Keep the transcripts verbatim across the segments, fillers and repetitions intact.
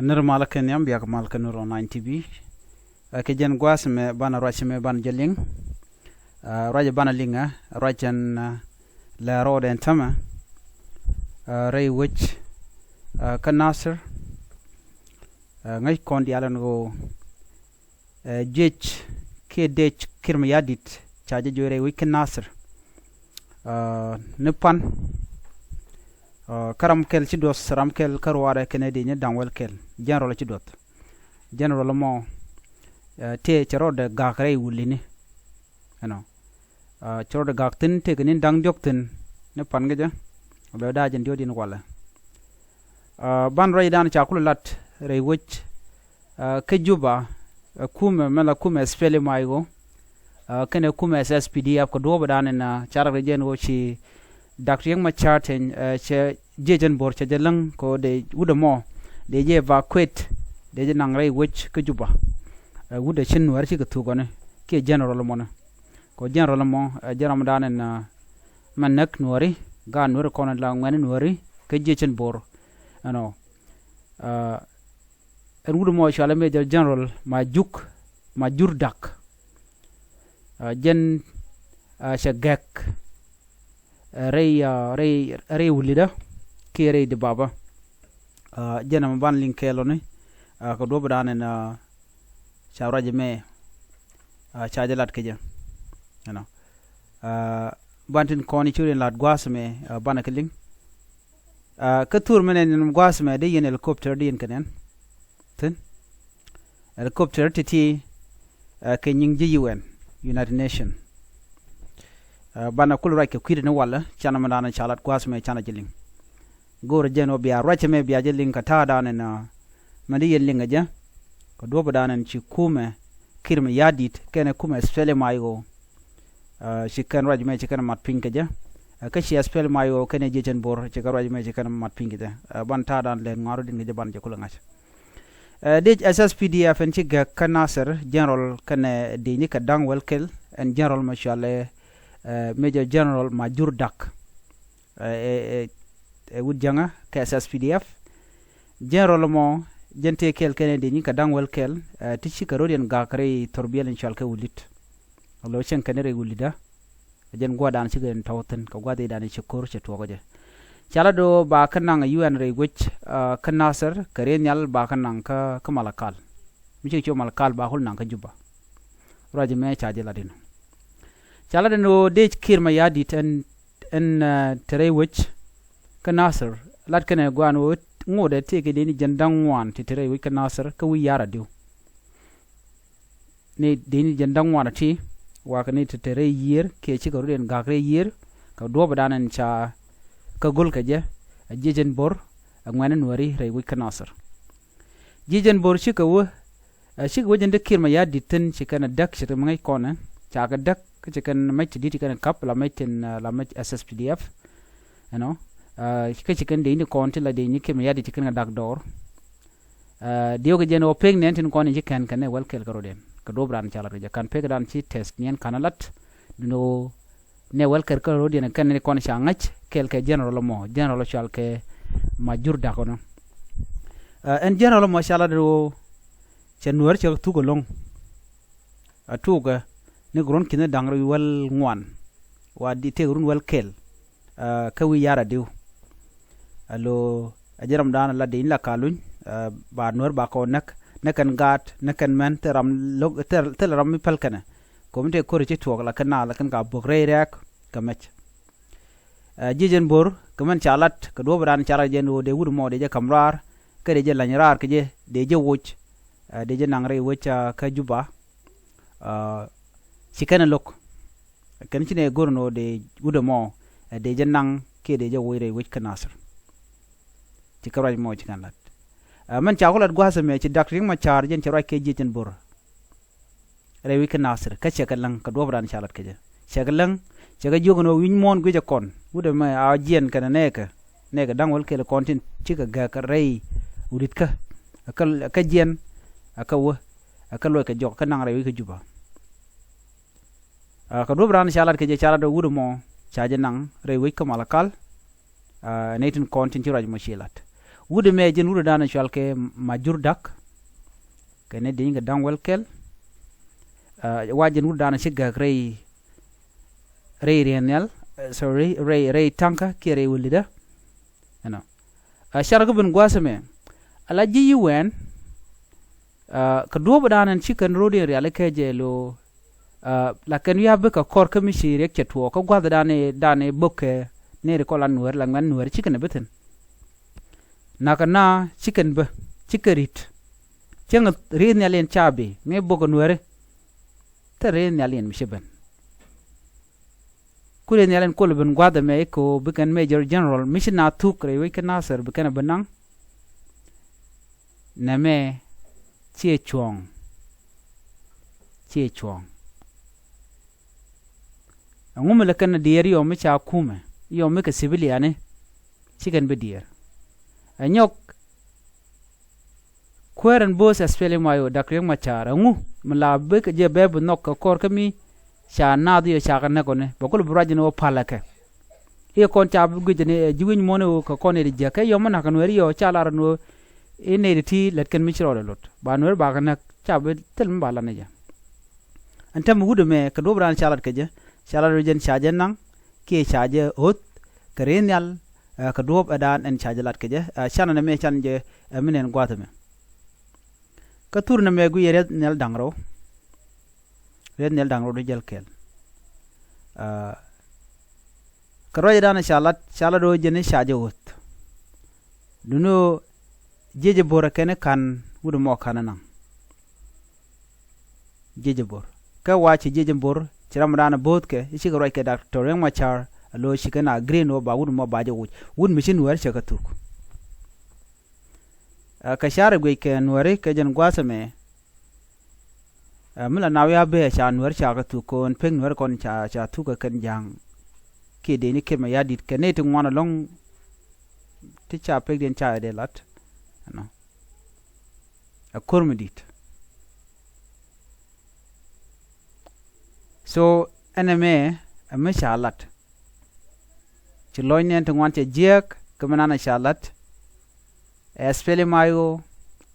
Nir mal kɛ nhiam, biak mal kɛ Nir Online T V. Ɛ, kɛ jɛn gua̱a̱th mɛ banɛ ruac mɛ banɛ jɛ liŋ. Ɛ, ruac banɛ liŋ ɛ ruac ɛn, ɛ, lɛ rɔɔdɛ ɛn tämɛ. Ɛ, rɛy wec, ɛ, kä Nasir. Ɛ, ŋäc kɔn diaal ɛn ɣöö, ɛ, jiec kiɛ dec Kiir Mayardit ca jɛ juɔc rɛy wec kä Nasir. Ɛ, ni pan, ɛ, kä ram kɛl ci duɔth, ram kɛl kä ruaarɛ kɛnɛ di nyi da̱ŋ wäl kɛl. General ci duɔth. General mɔ, ɛ, tëë cɛ rɔɔdɛ gak rɛy wulini. Ɛnɔ. Ɛ, cɛ rɔɔdɛ gak thi̱n, tëëkɛ ni̱n da̱ŋ diɔ̱k thi̱n ni pan kɛ jɛ. Bɛ da̱a̱ jɛn diɔ̱k di̱n walɛ. Ɛ, ban ruacdan ca kulɛ lat rɛy wec, ɛ, kä Juba, ɛ, kumɛ mɛ la kumɛ SPLM-IO, ɛ, kɛnɛ kumɛ SSPDF kɛ duɔ̱ɔ̱pdan ɛn, ɛ, ca rak rɛ jɛn ɣöö ci Dak Riek Machar Teny, ɛ, cɛ jiecɛn bo̱r cɛ jɛ läŋ kɛ ɣöö dee wut ɛmɔ dee jɛ evacuate, dee jɛ naŋ rɛy wec kä Juba. Ɛ, wut ɛ cin Nuäär cikɛ thukɔni kiɛ general mɔni. Kɛ ɣöö general mɔ, ɛ, jɛ ramdan ɛn, ɛ, mɛ näk Nuääri, gaat Nuääri kɔn la ŋuɛ̈ni Nuääri kä jiecɛn bo̱r. Ɛnɔ. Ɛ, ɛn wut mɔ cɔalɛ Major General Majuk, Majur Dak. Ɛ, jɛn, ɛ, cɛ gɛk, ɛ, rɛy, ɛ, rɛy, rɛy wulidä kiɛ rɛy di baba. Ɛ, jɛn ɛmɛ ban liŋ kɛɛl ɔni, ɛ, kɛ duɔ̱pdan ɛn, ɛ, ca ruac ɛmɛ, ɛ, ca jɛ lat kɛ jɛ. Ɛnɔ. Ɛ, ban tin kɔn i̱ curi in lat gua̱a̱th ɛmɛ, ɛ, banɛ kɛ liŋ. Ɛ, kä thur mɛn ɛn gua̱a̱th ɛmɛ dee yɛn helicopter dee yɛn kɛ nɛn. Thi̱n. Helicopter ti̱ti̱, ɛ, kɛ nyiŋ ji̱ U N, United Nation. Ɛ, banɛ kul ruac kɛ kui̱dɛ ni walɛ, canɛ mɛn danɛ ca lat gua̱a̱th ɛmɛ canɛ jɛ liŋ. Go̱o̱rɛ jɛn ɣöö bia ruac ɛmɛ bia jɛ liŋ kɛ ta̱a̱dan ɛn, ɛ, mɛn di yɛn liŋ ɛ jɛ. Kɛ duɔ̱pdan ɛn ci kumɛ Kiir Mayardit kɛnɛ kumɛ SPLM-IO. Ɛ, ci kɛn ruac mɛ ci kɛn mat piny kɛ jɛ. Ɛ, kä ci SPLM-IO kɛnɛ jiecɛn bo̱r ci kɛn ruac mɛ ci kɛn mat piny kɛ jɛ. Ɛ, ban ta̱a̱dan lɛn ŋuan rɔ din kɛ jɛ ban jɛ kulɛ ŋa̱c. Ɛ, dec SSPDF ɛn ci gɛk kä Nasir, general kɛnɛ dec ni kɛ da̱ŋ wäl kɛl, ɛn general mɛ cɔalɛ, ɛ, Major General Majur Dak. Ɛ, ɛ, ɛ, ɛ wut jäŋä kɛ SSPDF. General mɔ jɛn tëë kɛɛl kɛnɛ dec ni kɛ da̱ŋ wäl kɛl, ɛ, ti cikɛ rɔ̱diɛn gak rɛy thurbiɛl in cɔal kɛ Wulit. Alo cieŋ kɛn rɛy Wulitdä. Ɛ jɛn gua̱dan cikɛ in tɔ̱w thi̱n kɛ gua̱dhidan in ci ko̱r cɛ tuɔɔk jɛ. Ca la do̱ ba kä naŋ U N rɛy guec, ɛ, kä Nasir kɛ rɛy nhial ba kä naŋ kä, kä Malakal. Mi cikɛ cu Malakal ba kul naŋ kä Juba. Ruac mɛ ca jɛ lat inɔ. Ca lat inɔ dec Kiir Mayardit ɛn, ɛn, ɛ, te rɛy wec kä Nasir. Lat kɛnɛ gua̱a̱n ɣöö ŋotdɛ tëëkɛ dec ni jiɛn da̱ŋ ŋuan ti te rɛy wec kä Nasir kä wi̱i̱ ya̱r adiw. Ni dec ni jiɛn da̱ŋ ŋuan ati, wakɛ ni te te rɛy yiër kiɛ cikɛ rɔ̱diɛn gak rɛy yiër, kɛ duɔ̱ɔ̱pdan ɛn ca kä go̱l kɛ jɛ, ɛ jiecɛn bo̱r, ɛ ŋuɛ̈ni Nuääri rɛy wec kä Nasir. Jiecɛn bo̱r cikɛ wä, ɛ cikɛ wä jɛn dee Kiir Mayardit thi̱n ci kɛn ɛ däk ci te mi ŋäc kɔn ɛ, ca kɛ däk, kä ci kɛn mɛc ti di̱t ci kɛn ɛ ka̱p, la mɛc tin, ɛ, la mɛc SSPDF. Ɛnɔ, ɛ, kä ci kɛn dec ni kɔn ti la dec ni Kiir Mayardit ci kɛn kɛ dak dɔɔr. Ɛ, diɛw kɛ jɛn ɣöö pek niɛn tin kɔn in ci kɛn kɛ nɛ wäl kɛl kärɔ̱diɛn. Kɛ duɔ̱ɔ̱pdan ca lat kɛ jɛ ka̱n pekdan ci tɛth niɛn ka̱n a lat. Duundɛ ɣöö nɛ wäl kɛl kärɔ̱diɛn kɛn ni kɔn ca ŋäc kɛɛl kɛ general mɔ, general cɔal kɛ Majur Dak ɔnɔ. Ɛ, ɛn general mɔ ca lat ɣöö cɛ Nuäär cɛ thuk ɛlɔ̱ŋ. A tuukɛ ni kɛ run ki̱n da̱ŋ rɛw wäl ŋuan. Wa di tëëkɛ run wäl kɛl. Ɛ, kä wi̱i̱ ya̱r adiw. Alo, ɛ jɛ ramdan la dec ni la kaluny, ɛ, ba Nuäär ba kɔn näk, ni kɛn gaat, ni kɛn mɛn, thil ram lo̱k, thil, thil ram mi päl kɛnɛ. Ko̱mi tëë ko̱ri ci tuɔɔk la kɛn na, la kɛn ka buɔ̱k rɛy rɛɛk, kɛ mɛc. Ɛ, jiecɛn bo̱r, kɛ mɛn ca lat, kɛ duɔ̱ɔ̱pdan ca lat jɛn ɣöö dee wut mɔ, dee jɛ ka̱m raar, kä dee jɛ la̱ny raar kɛ jɛ, dee jɛ woc, ɛ, dee jɛ naŋ rɛy wec, ɛ, kä Juba. Ɛ, ci kɛn ɛ lo̱k. Kɛn ci nɛ go̱r nɔ dee wut ɛmɔ, ɛ, dee jɛ naŋ kiɛ dee jɛ woc rɛy wec kä Nasir. Ci kɛ ruac mɔ ci kɛn lat. Ɛ, mɛn ca ku lat gua̱a̱th ɛmɛ ci Dak Riek Machar jɛn cɛ ruac kɛ jiecɛn bo̱r. Rɛy wec kä Nasir, kä cɛ kɛ läŋ, kɛ duɔ̱ɔ̱pdan ca lat kɛ jɛ. Cɛ kɛ läŋ, cɛ kɛ jiök ɛn ɣöö wi̱ny muɔ̱ɔ̱n guic ɛ kɔn. Wut ɛmɛ a jiɛn kɛnɛ nɛɛkɛ, nɛɛkɛ da̱ŋ wäl kɛl kɔn tin cikɛ gɛ̈k rɛy wut di̱tkä. Ɛ kä, ɛ kä jiɛn, ɛ kä wä, ɛ kä luɔc kɛ jɔk, kä naŋ rɛy wec kä Juba. Ɛ, kɛ duɔ̱ɔ̱pdan ca lat kɛ jɛ, ca lat ɛ wut ɛmɔ, ca jɛ naŋ rɛy wec kä Malakal. Ɛ, nɛy tin kɔn tin ci ruac mɔ ci lat. Wut ɛmɛ jɛn wut ɛ dan ɛ cual kɛ Majur Dak. Kɛnɛ di̱ny kɛ da̱ŋ wäl kɛl. Ɛ, wa jɛn wut ɛ dan ɛ ci gäk rɛy, rɛy riɛn nhial, ɛ, sorry, rɛy, rɛy ta̱ŋkä kiɛ rɛy wä li̱dä. Ɛnɔ. Ɛ, carɛ kä ben gua̱a̱th ɛmɛ. Ala ji̱ yi wɛn. Ɛ, kɛ duɔ̱ɔ̱p ɛ dan ɛn ci kɛn ro̱o̱diɛn riali kɛ jɛ lo. Ɛ, la kɛn wi̱i̱ a bikɛ kɔr kä mi ci riɛk cɛ tuɔɔk kä gua̱a̱th ɛ dan ɛ, dan ɛ bok kɛ nɛy ri kɔn la nuäär la ŋuɛ̈n nuäär ci kɛn ɛ bi thi̱n. Nakä na ci kɛn bä, ci kɛ ri̱t. Cäŋ ri̱t nhial yɛn ca bi mi bok kɛ nuääri. Thil ri̱t nhial yɛn mi ci ben. Ku ri̱t nhial yɛn kol ben gua̱th ɛmɛ i̱ ko bi kɛn Major General mi ci na thuk rɛy wec kä Nasir bi kɛn ɛ bi naŋ. Nɛmɛ ciɛ cuɔ̱ɔ̱ŋ. Ciɛ cuɔ̱ɔ̱ŋ. Ɛŋu mi lɛ kɛn a diɛɛr yɔm mi ca kumɛ, yɔm mi kɛ civiliani, ci kɛn bi diɛɛr. Ɛ nyɔk kuäär ɛn bo̱o̱th ɛ SPLM-IO Dak Riek Machar, ɛŋu mi la bi kɛ jɛ bɛ bi nhɔk kɛ kɔr kä mi ca naath yɔ ca kɛ näk ɔni, bɛ kul bi ruac ni wä palä kɛ. I̱ kɔn ca bi guic ni, ɛ, ji̱ wi̱ny muɔ̱n i̱ wä kɛ kɔn i̱ di jiäk kɛ yɔm mi nak kɛ nueeri yɔ ca lar ni wä i̱ nɛy di ti lät kɛn mi ci rɔɔdɛ lot. Ba nueeri ba kɛ näk ca bi thil mi ba lat ni jɛ. Ɛn täämɛ wut ɛmɛ kɛ duɔ̱ɔ̱p raan ca lat kɛ jɛ, ca lat rɔ jɛn ca jɛ naŋ kiɛ ca jɛ ɣöth kɛ ri̱i̱n nhial, ɛ, kɛ duɔ̱ɔ̱p ɛ daan ɛn ca jɛ lat kɛ jɛ. Ɛ, canɛ nɛmɛ can jɛ, ɛ, mi nɛn gua̱a̱th ɛmɛ. Kä thur nɛmɛ guic riɛth nhial da̱ŋ rɛw. Riɛth nhial da̱ŋ rɛw di jäl kɛl. Ɛ, kɛ ruac ɛ daan ca lat, ca lat rɔ jɛn ca jɛ ɣöth. Duŋni ɣöö jiɛc ɛ bo̱r ɛ kɛn i̱ ka̱n wut ɛmɔ ka̱n ɛ naŋ. Jiɛc ɛ bo̱r. Kä wa ci jiɛc ɛ bo̱r, ci ram ɛ daan ɛ bo̱o̱thkɛ, i̱ cikɛ ruac kɛ Doctor Riek Machar, ɛ lo̱ ci kɛn a green wä ba wut ɛmɔ ba jɛ wuc. Wut mi ci nuäär cɛ kɛ thuk. Ɛ, kɛ carɛ guic kɛ nuääri kɛ jɛn gua̱a̱th ɛmɛ. Ɛ, mi la na wi̱i̱ a bee ca nuäär ca kɛ thuk ko̱n pek nuäär kɔn ca, ca thuk kɛ kɛn ja̱a̱ŋ. Kiɛ dee ni kiɛmɛ ya di̱t kɛ nɛy ti ŋuan ɛlɔ̱ŋ ti ca pekdiɛn ca ɛ dee lat. Ɛnɔ. Ɛ ko̱r mi di̱t. So, ɛn ɛmɛ, ɛ mi ca lat. Ci lɔc nɛn ti ŋuan cɛ jiääk, kä mi nan ɛ ca lat. Ɛ SPLM-IO,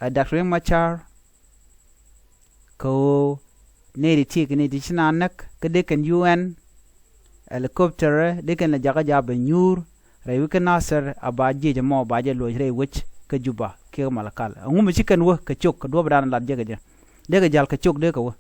ɛ Doctor Riek Machar, kɛ ɣöö nɛy ti tiek nɛy ti ci na näk, kä dee kɛn U N, helicopter, dee kɛn lɛ jakä ja̱ bɛ nyuur, rɛy wec kä Nasir, a ba jiɛc ɛmɔ, ba jɛ luɔc rɛy wec kä Juba, kiɛ kä Malakal. Ɛŋu mi ci kɛn wä kɛ cok, kɛ duɔ̱ɔ̱p ɛ daan lat jɛ kɛ jɛ. Dee kɛ ja̱l kɛ cok, dee kɛ wä.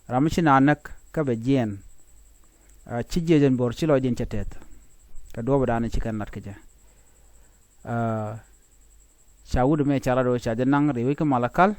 Ram mi ci na näk kä bɛ jiɛɛn. Ɛ, ci jiɛc ɛn bo̱r ci lɔcdiɛn cɛ tɛth. Kɛ duɔ̱ɔ̱p ɛ daan ci kɛn lat kɛ jɛ. Ɛ, ca wut ɛmɛ ca lat ɣöö ca jɛ naŋ rɛy wec kä Malakal.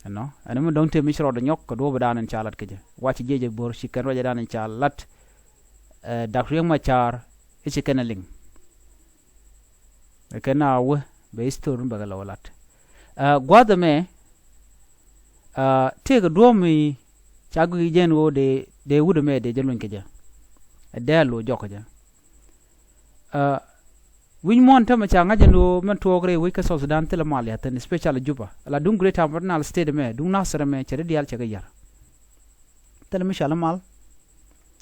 Ɛnɔ, ɛn mi dɔ̱ŋ tëë mi ci rɔɔdɛ nyɔk kɛ duɔ̱ɔ̱p ɛ daan ca lat kɛ jɛ. Wa ci jiɛc ɛ bo̱r ci kɛn ruac ɛ daan ca lat. Ɛ, Doctor Riek Machar, i̱ ci kɛn ɛ liŋ. Ɛ kɛn a wä bɛ history bɛ kɛ lɛ wä lat. Ɛ, gua̱a̱th ɛmɛ, ɛ, tëëkɛ duɔ̱ɔ̱p mi ca guic jɛn ɣöö dee, dee wut ɛmɛ dee jɛ luny kɛ jɛ. Ɛ dee a lo̱c jɔk kɛ jɛ. Ɛ, wi̱c muɔ̱ɔ̱n täämɛ ca ŋa̱c jɛn ɣöö mɛn tuɔɔk rɛy wec kä South Sudan thilɛ mal ya̱thin, especially Juba. Ala duŋ Greater Upper Nile State ɛmɛ, duŋ Nasir ɛmɛ, cɛ ri diaal cɛ kɛ yär. Thilɛ mi cɔal i̱ mal.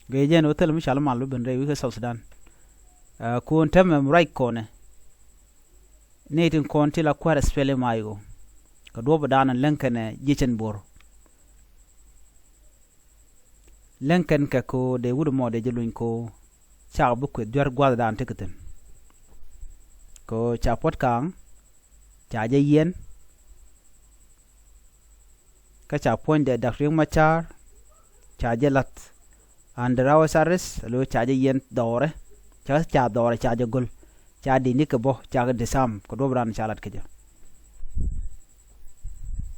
Gɛ jɛn ɣöö thilɛ mi cɔal i̱ mal bi ben rɛy wec kä South Sudan. Ɛ, ko̱n täämɛ ruac kɔnɛ. Nɛy tin kɔn ti la kuäär SPLM-IO. Kɛ duɔ̱ɔ̱p ɛ daan läŋ kɛnɛ jiɛc ɛn bo̱r. Läŋ kɛn kɛ ko dee wut ɛmɔ dee jɛ luny ko. Cakɔ bi kueth duer gua̱a̱th ɛ daan tekɛ thi̱n. Ko ca Puɔ̱t Kaŋ, ca jɛ yiɛn. Kä ca puɔ̱nydɛ Doctor Riek Machar, ca jɛ la̱th under house arrest, alo ca jɛ yiɛn dhɔrɛ, ca, ca dhɔrɛ ca jɛ go̱l, ca di̱t ni kɛ bä, ca kɛ disarm, kɛ duɔ̱ɔ̱p ɛ daan ca lat kɛ jɛ.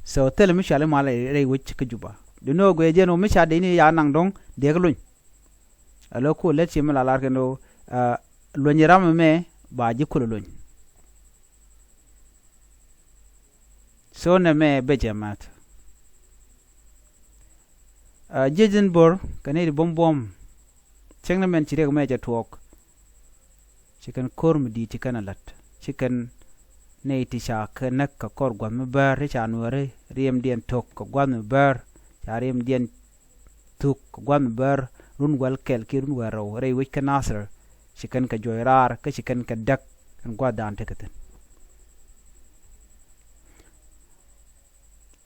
So, thilɛ mi cɔal i̱ mal rɛy wec kä Juba. Duŋni ɣöö guic jɛn ɣöö mi ca di̱t ni ya naŋ dɔ̱ŋ, dee kɛ luny. Alo ku lät ci mi la lar kɛn ɣöö, ɛ, luny ram ɛmɛ, ba ji̱ kulɛ luny. So nɛmɛ bɛ jɛ math. Ɛ, jiɛc in bo̱r kɛ nɛy ti buɔ̱m buɔ̱m. Cäŋ ni mɛn ci riɛk mɛ cɛ tuɔɔk. Ci kɛn ko̱r mi di̱i̱t ci kɛn a la̱t. Ci kɛn nɛy ti ca kɛ näk kɛ kɔr gua̱th mi bäär ti ca nuääri riɛmdiɛn to̱k kɛ gua̱th mi bäär. Ca riɛmdiɛn thuk kɛ gua̱th mi bäär run wäl kɛl kiɛ run wäl rɛw rɛy wec kä Nasir. ci kɛn kɛ juɔc raar, kä ci kɛn kɛ däk ɛn gua̱a̱th dan tekɛ thi̱n.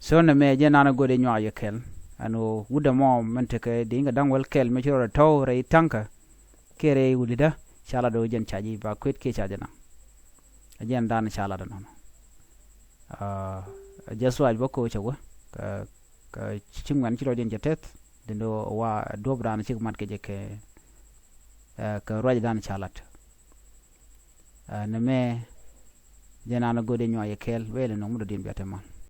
So nɛ mɛ jɛ nan a go̱o̱dɛ nyuak yɛ kɛl ɛn ɣöö wut ɛmɔ mɛn tekɛ di̱i̱ŋ kɛ da̱ŋ wäl kɛl mɛ ci rɔ rɛ tɔ̱w rɛy ta̱ŋkä kiɛ rɛy wulidä ca lat ɣöö jɛn ca ji̱ ba kuet kiɛ ca jɛ naŋ. Ɛ jɛn dan ca lat ɛnɔnɔ. Ɛ jɛ thuac bä ko̱o̱c ɛ wä kɛ kɛ ci ŋuɛn ci rɔ jɛn cɛ teth. Di̱n ɣöö wa duɔ̱p dan cik mat kɛ jɛ kɛ kɛ ruac dan ca lat. Nɛ mɛ jɛ nan a go̱o̱dɛ nyuak yɛ kɛl wee lɛ nɔŋ mi dɔ̱diɛn bia te mal.